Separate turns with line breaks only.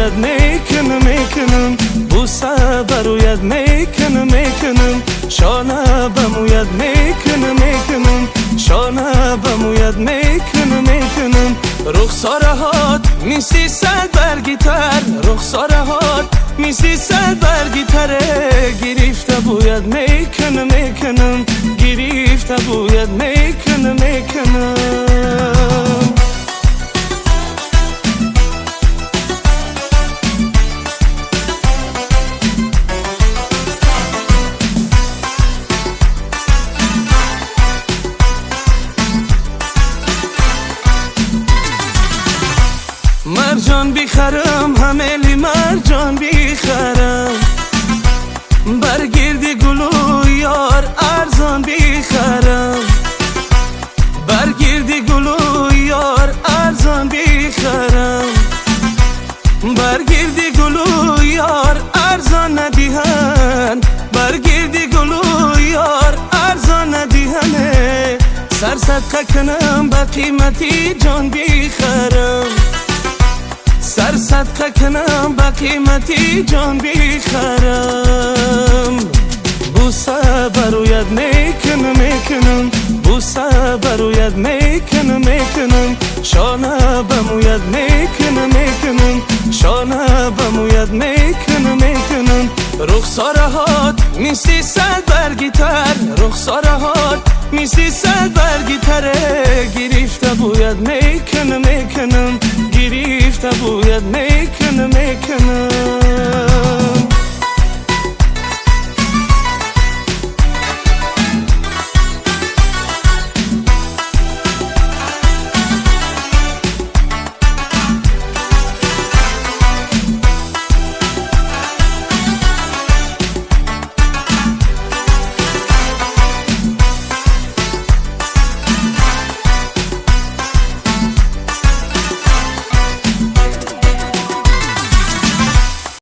рӯят мекунам, мекунам. Буса ба рӯят мекунам, мекунам. Шона ба мӯят мекунам, мекунам. Шона ба мӯят мекунам, мекунам. Рухсораҳот мисли сад барги тар, рухсораҳот мисли сад барги таре. Гирифта бӯяд мекунам, мекунам. Гирифта бӯяд мекунам, мекунам. Марҷон бихарам, ҳамели марҷон бихарам. Бар гирди гулу ёр арзон бихарам. Бар гирди гулу ёр арзон бихарам. Бар гирди гулу ёр арзон надиҳанд. Бар гирди гулу ёр арзон надиҳанд. Сар садқа кунам, ба қимати ҷон бихарам. Сар садқа кунам, ба қимати ҷон бихарам. Буса ба рӯят мекунам, мекунам. Буса ба рӯят мекунам, мекунам. Шона ба мӯят мекунам, мекунам. Шона ба мӯят мекунам, мекунам. Рухсораҳот мисли сад барги тар, рухсораҳот мисли сад барги таре. Гирифта бӯяд мекунам, мекунам. Гирифта бӯяд мекунам, мекунам.